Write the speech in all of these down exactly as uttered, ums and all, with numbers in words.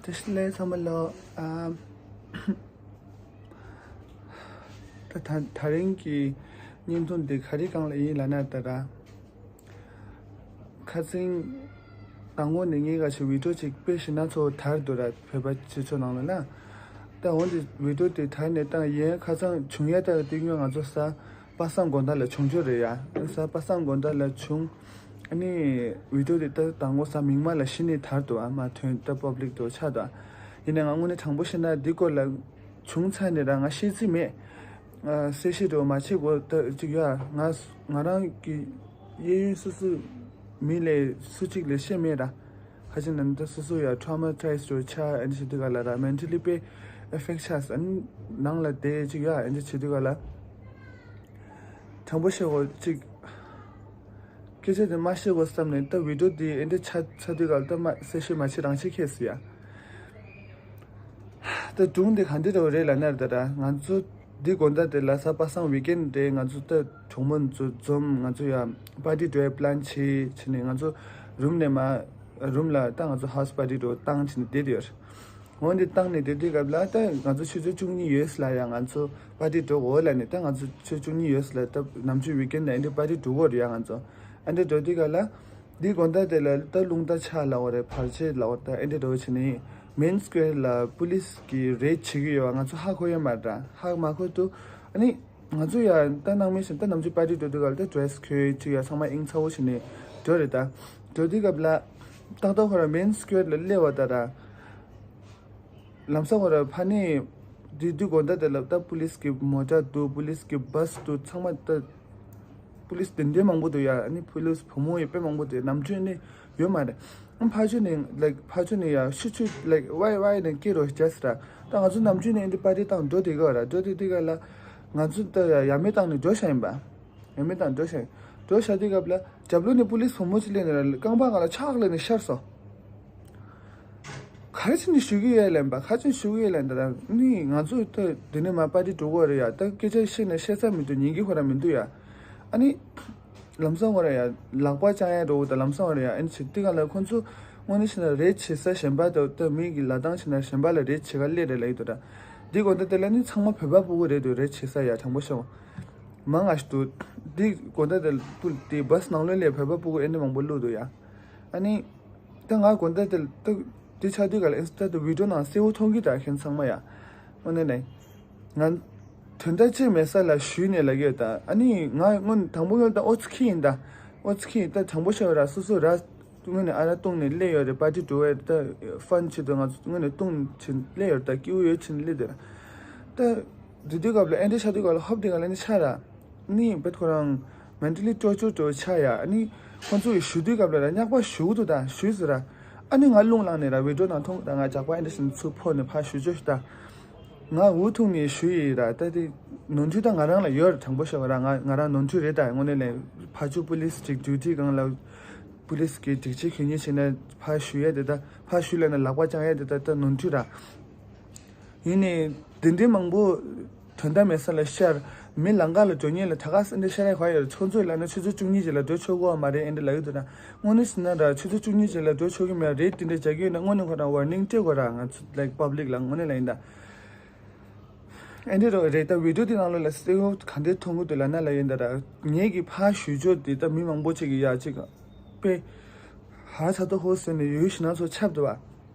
བཀྲ་ཤིས་བདེ་ལེགས་ཚང་མ་ལོ། ཨ། ད་ད་ད་རིང་གི་བརྙན་ཐུང་འདི་ག་རེ་སྒང་ལ་ཡིན་ལབ་ན། ད་ར་ཁ་སང་དང་པོ་ནས་ངས་ག་ཞིག་བི་ཌིའོ་ཅིག་དཔེ་ཞེ་ན་ཚོ་དར་འདུག་ར། བོད་པ་སྤྱི་ཚོགས་ནང་ལ་ན། ད་འོན་ཏེ་བི་ཌིའོ་དེ་དར་ནས་ད་ཡན་ཁ་སང་བྱུང་ཡ། ད་དེ་སྔོན་ང་ཚོ་ས་པ་སངས་དགོང་དག་ལ་བྱུང་ཆོག་རེད་ཡ། ས་པ་སངས་དགོང་དག་ལ་བྱུང་། ཨ་ནི་བི་ཌིའོ་དེ་ད་དང་པོ་ས་མིག་དམར་ལ་གཞི་ནས་དར་འདུག་ཨ་མ་ཐོན་ད་པབ་ལིག་དུ་ཆགས་འདུག་ཡིན་ནའི་ང་དངོས་གནས་དྲང་པོ་བཤད་ན་འདི་སྐོར་ལ་བྱུང་ཚར་ནས་ར་ང་ཤེས་རྩིས་མེད། ཨ་གསལ་བཤད་འགྲོ་མ་བྱེད་དགོས་ད་ཅིག་ཡ། ང་ང་རང་གི་གཡས་གཡོན་སུ་སུ་མི་ལས་སུ་གཅིག་ལས་བཤད་མེད་ར། ཁ་ཅིག་ནང་ད་སོ་སོ་ཡ་ཊོ་མ་ཊའིཛ་འགྲོ་ཆགས། ཨ་ནི་བྱེད་དུས་ག་ལ་ར་མེན་ཊལ་ལི་དཔེ་ཨེ་ཕེག་ཆགས། ཨ་ནི་ནང་ལ་བསྡད་ཅིག་ཡ། ཨ་ནི་བྱེད་དུས་ག་ལ་དྲང་པོ་བཤད་དགོས་ཅིག་སྐད་ཆ་དེ་མ་བཤད་དགོས་བསམ་ནས་ད་བི་ཌིའོ་དེ་ཨེ་འདྲ་ཆགས་ཆགས་དུས་ག་ལ་ད་མ་གསལ་བཤད་མ་བྱེད་རང་བྱེད་ཁེལ་སི་ཡ། ད་སྒྲུང་འདི་ག་འདྲ་འདྲ་བོ་རེད་ལབ་ན། ད་ར་ང་ཚོ་འདི་དགོང་དག་དེ་ལ་ས་པ་སངས་ཝིག་ཨེན་རེད། ང་ཚོ་ད་གྲོགས་མོ་ཚོ་འཛོམས། ང་ཚོ་ཡ་པར་ཊི་འགྲོའི་པི་ལན་བྱས་བྱས་ནས་ང་ཚོ་རུམ་ནས་མ་རུམ་ལ་ད་ང་ཚོ་ཧའུ་སི་པར་ཊི་འགྲོ་བཏང་བྱས་ནས་བསྡད་ཡོད། འོན་ཏེ་བཏང་ནས་བསྡད་དུས་སྐབས་ལ་ད་ང་ཚོ་ཆུ་ཚོད་བཅུ་གཉིས་ཡོལ་ལ་ཡ་ང་ཚོ་པར་ཊི་འགྲོ་དགོས་ལབ་ནས། ད་ང་ཚོ་ཆུ་ཚོད་བཅུ་གཉིས་ཡོལ་ལ་ད་ནམ་རྒྱུན་ཝིག་ཨེན་ལ་ཨེ་འདྲ་པར་ཊི་འགྲོ་དགོས་རེད་ཡ། ང་ཚོ་ཨེ་འདྲ་འགྲོ་དུས་སྐབས་ལ། འདི་དགོང་དག་དེ་ལ་ད་རླུང་རྟ་ཆག་ལབ་དགོས་རེད། བར་ཆད་ལབ་དགོས་རེད། ད་ཨེ་འདྲ་འགྲོ་བྱས་ནས་མེན་སི་ཀོ་ཝེར་ལ་པུ་ལིས་ཀྱིས་རེ་ཌི་བྱེད་ཀྱི་ཡོད་པ་ང་ཚོ་ཧ་གོ་ཡོད་མ་རེད། ཧ་མ་གོ་དུས་ཨ་ནི་ང་ཚོ་ཡ་ད་ནང་མི་བཞིན་ད་ནམ་རྒྱུན་པར་ཊི་འགྲོ་དུས་སྐབས་ལ་ད་ཌི་རེ་སི་ཁོད་ཅིག་ཡ་ཚང་མ་ཨིང་ཚ་བོ་བྱས་ནས་འགྲོ་རེད། ད་འགྲོ་དུས་སྐབས་ལ་ཏག་ཏག་ཁོ་རང་མེན་སི་ཀོ་ཝེར་ལ་སླེབས་པ་ད་ར། ལམ་སང་ཁོ་རང་ཕ་ནས་དེ་དུས་དགོང་དག་དེ་ལ་ད་པུ་ལིས་ཀྱི་མོ་ཊ་འདུག་པུ་ལིས་ཀྱི་བྷ་སི་འདུག་ཚང་མ་ད་པུ་ལིས་དེ་འདྲའི་མང་པོ་འདུག་ཡ། ཨ་ནི་པུ་ལིས་བུ་མོ་ཡི་དཔེ་མང་པོ་འདུག་ནམ་རྒྱུན་ནི་ཡོད་མ་རེད། ཨ་ཕར་ཕྱོགས་ནས་ལའིཀ་ཕར་ཕྱོགས་ནས་ཡ་ཤུ་ཆུ་ལའིཀ་ཝའི་ཝའི་ནས་སྐད་རོ་རྒྱག་ཟེར་ར། ད་ང་ཚོ་ནམ་རྒྱུན་ནས་འདི་པར་ཊི་བཏང་འགྲོ་དེ་ག་ར། འགྲོ་དེ་དེ་ག་ལ་ང་ཚོ་ད་ཡ་ཡ་མེད་བཏང་ནས་འགྲོ་བཞག་ཡིན་པ། ཡ་མེད་བཏང་འགྲོ་བཞག་འགྲོ་བཞག་དུས་སྐབས་ལ་རྒྱབ་ལོགས་ནས་པུ་ལིས་བུ་མོ་ཅིག་སླེབས་ནས་ར་རྐང་པ་སྒང་ལ་ཕྱག་ལས་ནས་ཤར་སོང་། ག་རེ་བྱས་ནས་ཞུ་གི་ཡོད་ལབ་པ། ག་རེ་བྱས་ནས་ཞུ་གི་ཡོད་ལབ་པ། ད་ནི་ང་ཚོ་ད་འདི་ནས་མར་པར་ཊི་འགྲོ་གི་རེད་ཡ། ད་སྐད་ཆ་བཤད་ན་བཤད་ས་མི་འདུག་ཉན་གི་ཁོ་རང་མི་འདུག་ཡ། ཨ་ནི་ལམ་སང་ཁོ་རང་ཡ་ལག་པ་བརྐྱང་ཡ་འགྲོ་གི་ད་ལམ་སང་ཁོ་རང་ཡ། ཨ་ནི་བྱེད་དུས་སྒང་ལ་ཁོ་ཚོ་དངོས་གནས་བྱས་ན་རེ་ཌི་བྱེད་ས་གཞན་པ་ད་ད་མི་གི་ལ་སྟངས་བྱས་ན་གཞན་པ་ལ་རེ་ཌི་བྱེད་ག་སླེབས་རེད་ལབ་ཀྱི་འདུག་ད་འདི་དགོང་དག་དེ་ལ་ནི་ཚང་མ་བོད་པ་སྤུ་གུ་རེད་འདུག་རེ་ཌི་བྱེད་ས་ཡ་དྲང་པོ་བཤད་པ། མང་ང་ཞིག་འདུག་འདི་དགོང་དག་དེ་ལ་པུ་དེ་བྷ་སི་ནང་ལོགས་ལ་བོད་པ་སྤུ་གུ་ཨེ་འདྲ་མང་པོ་བླུགས་འདུག་ཡ། ཨ་ནི། ད་ང་དགོང་དག་དེ་ལ་ད་དེ་ཆགས་དུས་ག་ལ་ཨིན་སི་ཊ་དང་བི་ཌིའོ་ནང་གསལ་བོ་མཐོང་གི་ད་ཁྱེད་ཚང་མ་ཡ། དངོས་གནས་ནས། ང་དོན་དག་ཅིག་མེད་ས་ལ་ཞུས་ནས་ལབ་ཀྱི་ཡོད་ད། ཨ་ནི་ང་སྔོན་དང་པོ་སྔོན་ད་ཨོ་ཙི་ཁི་ཡིན་ད། ཨོ་ཙི་ཁི་ཡིན་ད་དྲང་པོ་བཤད་པ་ར་སོ་སོ་ར། དངོས་ནས་ཨ་ར་བཏུང་ནས་སླེབས་ཡོད་རེད། པར་ཊི་འགྲོ་བའི་ད་ཕན་བྱེད་དུ་ང་ཚོ་དངོས་ནས་བཏུང་བྱས་སླེབས་ཡོད་རེད། ད་སྐྱིད་པོ་ཡོད་བྱས་ནས་སླེབས་དེ་ར། ད་དེ་དུས་སྐབས་ལ་ཨེ་འདྲ་ཆགས་དུས་སྐབས་ལ་ཧོབ་དེ་ག་ལ་ནི་ཆགས་ར། ནི་བེད་ཁོ་རང་མེན་ཊལ་ལི་ཊོར་ཅར་འགྲོ་ཆགས་ཡ། ཨ་ནི་ཁོ་ཚོ་ཡི་ཞུ་དུས་སྐབས་ལ་ར་སྙག་པ་ཞུ་གི་འདུག་ད་ཞུས་ཟེར་ར། ཨ་ནི་ང་རླུང་ལངས་ནས་ར་བི་ཌིའོ་ནང་མཐོང་གི་ད། ང་ཇག་པ་ཨེ་འདྲ་ཞིག་ཚུར་ཕོག་ནས་ཕར་ཞུ་ཅོ་ཞུ་ད། ང་འུ་ཐུག་ནས་ཞུ་ཡི་ར། ད་དེ་ནོར་འཁྲུལ་ད་ང་རང་ལ་ཡོད་རེད། དྲང་པོ་བཤད་པ་ར་ང་ང་རང་ནོར་འཁྲུལ་རེད་ད། དངོས་གནས་ལས་ཕར་ཕྱོགས་པུ་ལིས་ཅིག་ཌིའུ་ཊི་སྒང་ལ་པུ་ལིས་ཀྱི་སྒྲིག་ཆས་གྱོན་མཁན་བྱས་ན་ཕར་ཞུ་ཡ་དེ་ད་ཕར་ཞུ་ལབ་ན་ལག་པ་བརྐྱང་ཡ་དེ་ད་ད་ནོར་འཁྲུལ་ར། ཡིན་ནའི་དེ་འདྲའི་མང་པོ་དོན་དག་མེད་ས་ལ་ཤར། མི་ལམ་ཁ་ལ་འགྲོ་མཁན་ལ་ད་ག་སེ་འདྲ་ཤར་ཡ་ག་ཡོད་རེད། ཚོ་ཚོས་ལབ་ན་ཆུ་ཚོད་བཅུ་གཉིས་རྗེས་ལ་འགྲོ་ཆོག་གི་ཡོད་མ་རེད་ཨེ་འདྲ་ལབ་ཀྱི་འདུག་ད། དངོས་གནས་ཟེར་ན་ར་ཆུ་ཚོད་བཅུ་གཉིས་རྗེས་ལ་འགྲོ་ཆོག་གི་མེད་རེད། དེ་འདྲ་བྱ་གི་ཡོད་ན་དངོས་གནས་ཁོ་རང་ཝར་ནིང་སྤྲད་དགོས་ར། ང་ཚོ་ལའིཀ་པབ་ལིག་ལ་དངོས་གནས་ལ་ཡིན་ད། ཨེ་འདྲ་རོ་རེད་ད། བི་ཌིའོ་དེ་ནང་ལོགས་ལ་གསལ་པོ་ག་འདྲ་མཐོང་གི་འདུག་ལབ་ན་ལ་ཡིན་ད་ར། ངེད་ཀྱི་ཕར་ཞུ་ཆོག་དེ་ད་མི་མང་པོ་ཅིག་གི་ཡ་ཅིག་དཔེ་ཧ་ཚ་ཏོ་ཧོ་ཟེར་ནས་ཡོད་ཞེ་ན་ཚོ་ཆགས་འདུག་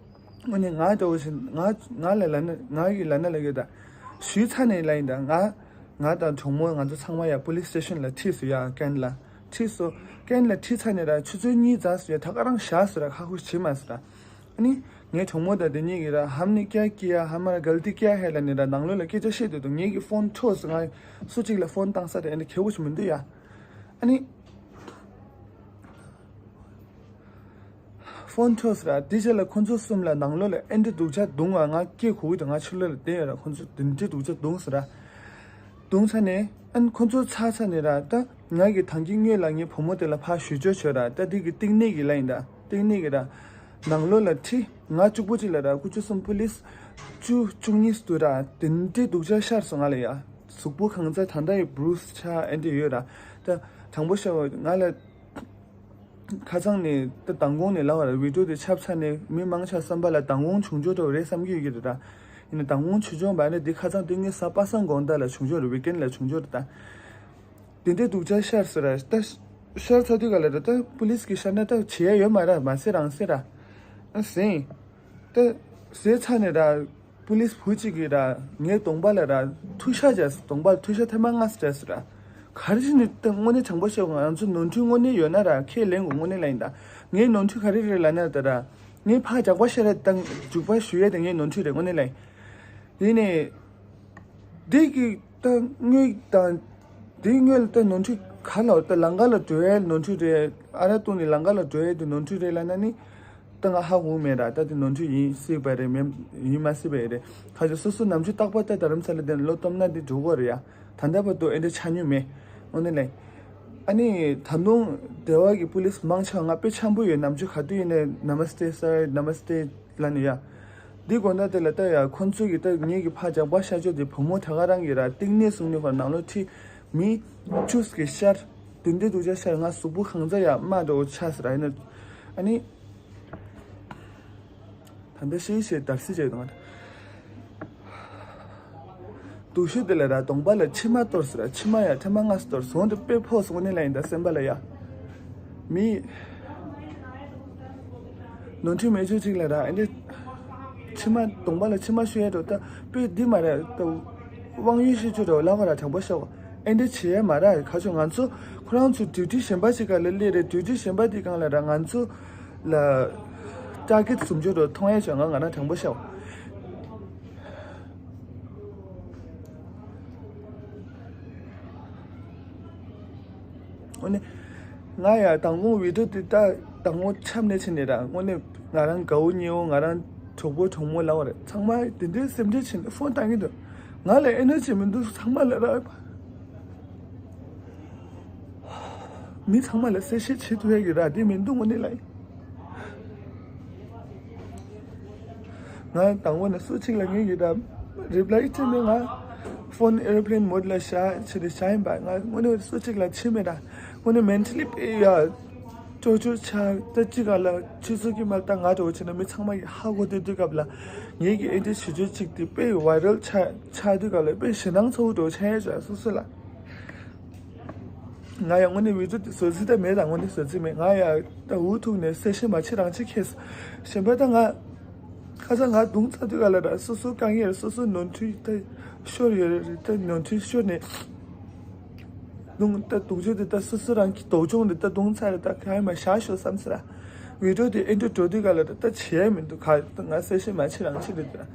བ། དངོས་གནས་ང་འདྲ་བོ་ཞིག་ང་ང་ལ་ལབ་ན་ང་གིས་ལབ་ན་ལབ་ཡོད་ད། ཞུས་ཚར་ནས་ལབ་ཡིན་ད། ང་ང་དང་གྲོགས་མོ་ང་ཚོ་ཚང་མ་ཡ་པུ་ལིས་སི་ཊེ་ཤན་ལ་ཁྲིད་སོང་ཡ། ཀན་ལ་ཁྲིད་སོང་། ཀན་ལ་ཁྲིད་ཚར་ནས་ར་ཆུ་ཚོད་གཉིས་འཛག་སོང་ཡ། ད་ག་རང་བཞག་སོང་ར། ཁ་ཁུ་བྱེད་མ་སོང་ར། ཨ་ནི་ངའི་གྲོགས་མོ་དང་དེ་གཉིས་ཀྱིས་ར་ཧམ་ནི་ཀྱ་ཀྱི་ཡ་ཧ་མ་ར་གལ་ཏི་ཀྱ་ཧེ་ལ་ནི་ར་ནང་ལོགས་ལ་སྐད་ཆ་བཤད་འདུག་ངེད་ཀྱི་ཕོན་འཕྲོག་སོང་། ང་སུ་གཅིག་ལ་ཕོན་བཏང་ས་རེད། ཨ་ནི་ཁེ་བོ་ཞིག་མི་འདུག་ཡ། ཨ་ནི། ཕོན་འཕྲོག་ཟེར་ར། དེ་རྗེས་ལ་ཁོ་ཚོ་གསུམ་ལ་ནང་ལོགས་ལ་ཨེ་འདྲ་སྡུག་ཅག་བརྡུངས་བ། ང་སྐད་གོ་གི་འདུག་ང་ཕྱི་ལོགས་ལ་བསྡད་ཡོད་ར། ཁོ་ཚོ་དེ་འདྲ་སྡུག་ཅག་བརྡུངས་ཟེར་ར། བརྡུངས་ཚར་ནས་ཨ་ནི་ཁོ་ཚོ་ཚར་ཚར་ནས་ར། ད་ང་གི་ཐང་གི་སྔོན་ལ་ངའི་བུ་མོ་དེ་ལ་ཕར་ཞུ་ཆོག་ཆོག་ར། ད་དེ་གི་གཏིང་ནས་གི་ལ་ཡིན་ད། གཏིང་ནས་གི་ར། ནང་ལོགས་ལ་ཁྲིད། ང་གཅིག་པོ་གཅིག་ལ་ར་ཀུ་ཅུ་གསུམ་པུ་ལིས་བཅུ་བཅུ་གཉིས་སུ་ར། དེ་འདྲ་སྡུག་ཅག་ཤར་སོང་ང་ལ་ཡ། གཟུགས་པོ་གང་ཚ་ད་ལྟ་ཡི་བྷུ་རུ་སི་ཆགས་ཨེ་འདྲ་ཡོད་ར། ད་དྲང་པོ་བཤད་པ་ང་ལ། ཁ་སང་ནས་ད་མདང་དགོང་ནས་ལབ་པ་རེད། བི་ཌིའོ་དེ་ཁྱབ་ཚར་ནས་མི་མང་ཆེ་བསམ་པ་ལ་མདང་དགོང་བྱུང་ཆོག་འགྲོ་རེད་བསམ་གྱི་ཡོད་ཀྱི་རེད་ད། ཡིན་ན་མདང་དགོང་བྱུང་ཆོག་པ་ནི་དེ་ཁ་སང་དེ་ངའི་གཟའ་པ་སངས་དགོང་དག་ལ་བྱུང་ཆོག་རེད། ཝིག་ཨེན་ལ་བྱུང་ཆོག་རེད་ད། དེ་འདྲའི་སྡུག་ཅག་ཤར་ཟེར་ར་ད། ཤར་ཚར་དུས་ག་ལ་ར་ད་པུ་ལིས་གི་ཤར་ན་ད་བྱེད་ཡ་ཡོད་མ་ར་མ་ཟེར་རང་ཟེར་ར། ཨ་ཟེར། ད་ཟེར་ཚར་ནས་ར། པུ་ལིས་བུ་གཅིག་གིས་ར་ངའི་གདོང་པ་ལ་ར་ཐུག་ཤ་བྱས་སོང་། གདོང་པ་ལ་ཐུག་ཤ་ཐེངས་མ་ལྔ་བྱས་སོང་ར། ག་རེ་བྱས་ནས་ད་དངོས་གནས་དྲང་པོ་བཤད་ང་ཚོ་ནོར་འཁྲུལ་དངོས་གནས་ཡོད་ན་ར་ཁས་ལེན་དགོས་དངོས་གནས་ལ་ཡིན་ད། ངའི་ནོར་འཁྲུལ་ག་རེ་རེད་ལབ་ན་ད་ར། ངའི་ཕར་རྒྱག་པ་ཤ་ར་དང་རྒྱུག་པ་ཞུ་ཡས་དེ་ངའི་ནོར་འཁྲུལ་རེད་དངོས་གནས་ལ་ཡིན། ཡིན་ནས། འདི་གི་ད་དངུལ་དང་། འདི་དངུལ་ད་ནོར་འཁྲུལ་ག་ལ་ད་ལམ་ཁ་ལ་འགྲོ་ཡས་ནོར་འཁྲུལ་རེད། ཨ་རག་བཏུང་ནས་ལམ་ཁ་ལ་འགྲོ་ཡས་དེ་ནོར་འཁྲུལ་རེད་ལབ་ན་ནི། ད་ང་ཧ་གོ་མེད་ར། ད་དེ་ནོར་འཁྲུལ་ཡིན་སྲིད་པ་རེད། མེད་ཡིན་མ་སྲིད་པ་རེད། ཁ་ཅིག་སོ་སོ་ནམ་རྒྱུན་རྟག་པར་ད་རྡ་རམ་ས་ལ་དེ་ལོ་སྟོབས་ན་འདི་འགྲོ་གི་རེད་ཡ། ད་ལྟ་བར་དུ་ཨེ་འདྲ་ཆགས་མྱོང་མེད། འོ་ན་ལེ། ཨ་ནི་ད་དུང་སྡེ་བ་གི་པུ་ལིས་མང་ཆེ་བ་ང་དཔེ་འཆམ་པོ་ཡོད། ནམ་རྒྱུན་ག་དུས་ཡིན་ནའི་Namaste sir, Namaste ལབ་ནས་ཡ། འདི་དགོང་དག་དེ་ལ་ལྟ་ཡ། ཁོང་ཚོ་གི་ལྟ་ངེད་ཀྱི་ཕ་ཇག་པ་ཤ་ཅོ་དེ་བུ་མོ་དེ་ག་རང་གི་ར་གཏིང་ནས་བཟུང་ནས་ཧོར་ནང་ལོ་ཁྲི་མི་བཅུ་གི་ཤར། དེ་འདྲའི་སྡུག་ཅག་ཤར། ང་གཟུགས་པོ་གང་ཚ་ཡ་དམར་འདྲ་བོ་ཆགས་ཟེར་ར་ཡིན་ན། ཨ་ནི། ད་ལྟ་ཤེས་ཤེས་དར་སི་བྱེད་དང་། སྡུག་ཤོས་དེ་ལ་ར་གདོང་པ་ལ་མཆིལ་མ་གཏོར་ཟེར་ར། མཆིལ་མ་ཡ་ཐེངས་མ་ལྔ་གཏོར་སོང་། དེ་དཔེ་ཕོག་སོང་ནས་ལ་ཡིན་ད་སེམས་པ་ལ་ཡ། མི་ནོར་འཁྲུལ་མེད་ཆོས་གཅིག་ལ་ར་ཨེ་འདྲ། མཆིལ་མ་གདོང་པ་ལ་མཆིལ་མ་ཤོར་ཡ་འགྲོ་ད་དཔེ་འདི་མ་རེད་ད། དབང་ཡོད་ཤེས་ཆོས་འགྲོ་ལ་བ་ར་དྲང་པོ་ཤོག་ཨེ་འདྲ་བྱེད་ཡ་མ་ར། ཁ་ཆོ་ང་ཚོ་ཁོ་རང་ཚོ་ཌིའུ་ཊི་གཞན་པ་ཞིག་ག་ལ་སླེབས་རེད། ཌིའུ་ཊི་གཞན་པ་དེ་སྒང་ལ་ར་ང་ཚོ་ལ་ཊར་གེ་ཊི་བཟུང་ཆོས་འགྲོ་མཐོང་ཡ་ཆོ་ང་ང་རང་དྲང་པོ་ཤོག་འོ་ནི། ང་ཡ་དང་པོ་བི་ཌིའོ་དེ་ལྟ་དང་པོ་འཆམ་ནས་ཕྱིན་ནས་ར་དངོས་གནས་ང་རང་དགའ་བོ་ཉེ་བོ་ང་རང་གྲོགས་པོ་གྲོགས་མོ་ལབ་པ་རེད། ཚང་མ་དེ་འདྲའི་སེམས་ཁྲལ་བྱས་ནས་ཕོན་བཏང་གི་འདུག་ང་ལ་ཨེ་ནར་ཇི་མི་འདུག་ཚང་མ་ལ་ར། མི་ཚང་མ་ལ་གསལ་བཤད་བྱེད་ཐུབ་ཡ་གི་ར་དེ་མི་འདུག་དངོས་གནས་ལ། ང་དང་པོ་ནས་སུ་གཅིག་ལ་ངེད་ཀྱི་ད་རི་པ་ལའི་བྱས་ནས་ང་ཕོན་ཨེ་རོ་པི་ལེན་མོ་ཌི་ལ་བཞག་བྱས་ཏེ་བཞག་ཡིན་པ། ང་དངོས་གནས་སུ་གཅིག་ལ་བྱས་མེད་ད། དངོས་གནས་མེན་ཊ་ལི་དཔེ་ཡ་ཅོ་ཅོ་ཆགས་ད་གཅིག་ག་ལ་ཆུ་ཚོད་ཀྱི་མ་ལྟ་ང་འགྲོ་བྱས་ན་མི་ཚང་མ་གི་ཧ་གོ་དེ་དུས་སྐབས་ལ་ངེད་ཀྱི་ཨེ་འདྲ་བྱེད་སྤྱོད་གཅིག་དེ་དཔེ་ཝའི་རལ་ཆགས་ཆགས་དུས་སྐབས་ལ་དཔེ་ཞེད་སྣང་ཚ་བོ་འགྲོ་ཆགས་ཡ་ཆགས་སོ་སོ་ལ། ང་ཡང་དངོས་གནས་བི་ཌིའོ་དེ་བཟོ་རྩིས་ད་མེད་ད། དངོས་གནས་བཟོ་རྩིས་མེད། ང་ཡང་ད་འུ་ཐུག་ནས་གསལ་བཤད་མ་བྱེད་རང་བྱེད་ཁེལ་སོང་། གཞན་པ་ད་ང་ཁ་སང་ང་རྡུང་ཚར་དུས་ག་ལ་ར་སོ་སོ་དཀའ་ངལ་སོ་སོ་ནོར་འཁྲུལ་ད་ཤོར་ཡོད་རེད། ད་ནོར་འཁྲུལ་ཤོར་ནས་རྡུང་ད་རྡུང་ཆོག་དེ་ད་སོ་སོ་རང་གི་དོགས་གཅོང་དེ་ད་རྡུང་ཚར་རེད། ད་ག་ཡ་མ་བཞག་ཤོག་བསམ་ཟེར་ར། བི་ཌིའོ་དེ་ཨེ་འདྲ་འགྲོ་དུས་ག་ལ་ད་ད་བྱས་མི་འདུག་ག་ད་ང་གསལ་བཤད་མ་བྱེད་རང་བྱེད་རེད་ད།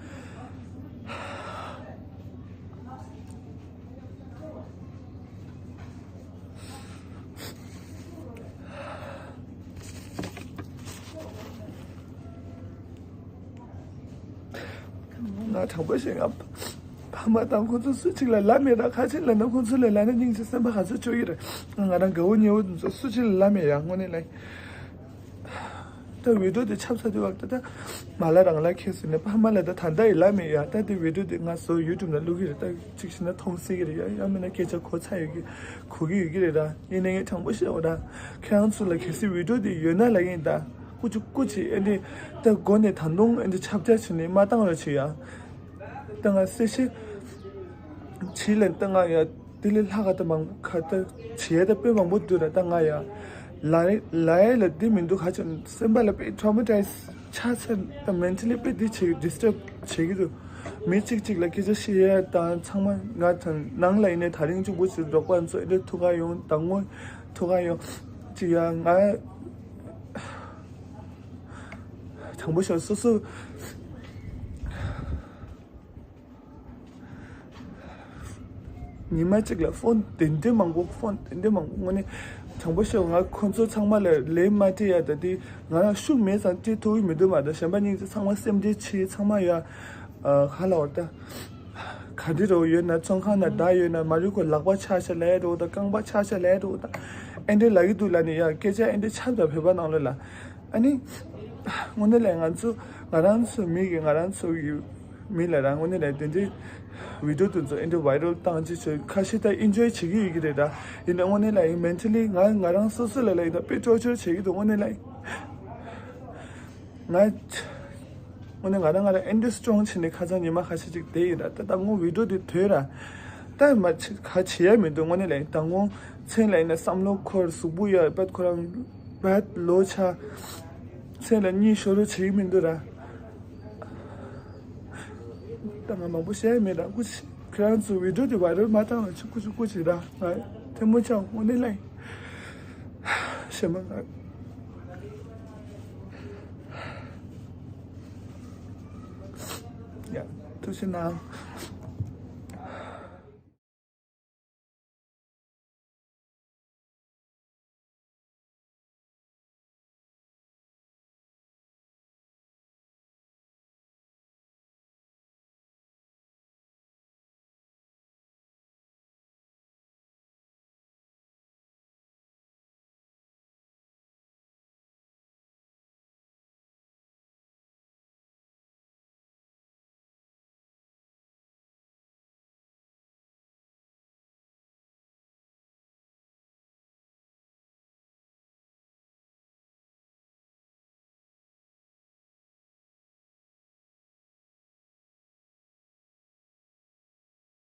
ང་དྲང་པོ་བཤད་ང་ཕ་མ་དང་ཁོང་ཚོ་སུ་གཅིག་ལ་ལབ་མེད་ར། ཁ་ཆེ་ལབ་ན་ཁོང་ཚོ་ལ་ལབ་ན་སྙིང་རྗེ་སེམས་པ་ག་ཚོད་སྐྱོ་གི་རེད། ང་རང་དགའ་བོ་ཉེ་བོ་དེ་ཚོ་སུ་གཅིག་ལ་ལབ་མེད་ཡ་དངོས་གནས་ལ། ད་བི་ཌིའོ་དེ་ཆགས་ཚར་དུས་བར་དུ་ད་མ་ལ་རང་ལ་ཁེལ་སོང་ནས་ཕ་མ་ལ་ད་ད་ལྟ་ཡི་ལབ་མེད་ཡ། ད་དེ་བི་ཌིའོ་དེ་ང་ཚོ་ཡུ་ཊུབ་ནང་བླུག་གི་རེད། ད་གཅིག་བྱས་ན་མཐོང་སྲིད་ཀྱི་རེད་ཡ། ཡང་མིན་ན་སྐད་ཆ་གོ་ཚར་ཡོད་ཀྱི་གོ་གི་ཡོད་ཀྱི་རེད་ད། ཡིན་ནའི་ངས་དྲང་པོ་བཤད་འོ་ད་ཁྱེད་རང་ཚོ་ལ་གལ་སྲིད་བི་ཌིའོ་དེ་ཡོད་ན་ལབ་ཡིན་ད། ཀུ་ཅི་ཀུ་ཅི་ཨེ་འདི་ད་སྒོ་ནས་ད་དུང་ཨེ་འདི་ཁྱབ་རྒྱ་བྱས་ནས་མ་བཏང་རོགས་བྱེད་ཡ། ད་ང་གསལ་བཤད་བྱེད་ལ་ད་ང་ཡ། དེ་ལས་ལྷག་ག་ད་མང་ག་ད་བྱས་ད་དཔེ་མང་པོ་འདུག་ར། ད་ང་ཡ་ལ་ལ་ཡ་ལ་འདི་མི་འདུག་ཧ་ཅང་སེམས་པ་ལ་དཔེ་ཊོ་མ་ཊའི་ཛི་ཆགས་ཚར། ད་མེན་ཊ་ལི་དཔེ་འདི་བྱེད་ཌི་སི་ཊརབ་བྱེད་ཀྱི་འདུག་མི་གཅིག་གཅིག་ལ་སྐད་ཆ་བཤད་ཡ་དང་ཚང་མ་ང་དང་ནང་ལ་ཡིན་ནའི་དེ་རིང་གཅིག་པུ་ཞིག་རོགས་པ་ཚོ་ཨེ་འདྲ་ཐུག་ག་ཡོང་དང་ངོ་ཐུག་ག་ཡོང་ཅི་ཡ་ང་དྲང་པོ་ཤོད་སོ་སོ། ཉི་མ་གཅིག་ལ་ཕོན་དེ་འདྲའི་མང་པོ་ཕོན་དེ་འདྲའི་མང་པོ་དངོས་གནས་དྲང་པོ་བཤད་ང་ཁོང་ཚོ་ཚང་མ་ལ་ལན་མ་སྤྲད་ཡ་ད་དེ་ང་རང་ཤུགས་མེད་ཙང་སྤྲད་ཐུབ་ཀྱི་མི་འདུག་མ་གཏོགས་གཞན་པ་སྙིང་རྗེ་ཚང་མ་སེམས་ཁྲལ་ཆེ་ཚང་མ་ཡ་ག་ལ་བར་ད་ག་འདི་རོ་ཡོད་ན་བཙོན་ཁང་ན་བདག་ཡོད་ན་མ་རུ་ཁོ་ལག་པ་ཆག་ཆག་ལས་རོ་ད་རྐང་པ་ཆག་ཆག་ལས་རོ་ད་ཨེ་འདྲའི་ལ་གི་འདུག་ལ་ནི་ཡ་སྐད་ཆ་ཨེ་འདྲའི་ཆག་ད་བོད་པ་ནང་ལོ་ལ་ཨ་ནི་དངོས་གནས་ལ་ང་ཚོ་ང་རང་ཚོ་མི་གི་ང་རང་ཚོ་ཡུ་ མི་ལ་རང་དངོས་གནས་ལ་དེ་འདྲའི་བི་ཌིའོ་དེ་ཚོ་ཨེ་འདྲ་བའི་རལ་བཏང་ཅི་བྱོས་ཁ་ཤས་ད་ཨིན་ཇོའི་བྱེད་ཀྱི་ཡོད་ཀྱི་རེད་ད། ཡིན་ན་དངོས་གནས་ལ་ཡིན་མེན་ཊ་ལི་ང་ང་རང་སོ་སོ་ལ་ལ་ཡིན་ད་དཔེ་ཊོར་ཅར་བྱེད་ཀྱི་འདུག་དངོས་གནས་ལ་ཡིན། ང་དངོས་གནས་ང་རང་ང་རང་ཨེ་འདྲ་སི་ཊོང་བྱས་ནས་ཁ་སང་ཉི་མ་ཁ་ཤས་ཅིག་བསྡད་ཡིན་ད། ད་ད་ངོ་བི་ཌིའོ་དེ་དོས་ར་ད་མ་བྱེད་ག་བྱེད་ཡ་མི་འདུག་དངོས་གནས་ལ་ཡིན་ད་ངོ་མཚན་ལ་ཡིན་ན་བསམ་བློ་འཁོར་གཟུགས་པོ་ཡ་བད་ཁོ་རང་བད་ལོ་ཆ་མཚན་ལ་གཉིད་ཤོར་རོ་བྱེད་ཀྱི་མི་འདུག་ར། ད་ང་མང་པོ་བཤད་ཡ་མེད་ར། སྐུ་མཁྱེན། ཁྱེད་རང་ཚོ་བི་ཌིའོ་དེ་བའི་རལ་མ་བཏང་ར་ཆུ་སྐུ་ཆུ་སྐུ་མཁྱེན་ར། ང་ཐལ་མོ་སྦྱར་དངོས་གནས་ལ་ཡིན། ཞེ་མ་ང་ཡ་ཐུགས་རྗེ་གནང་།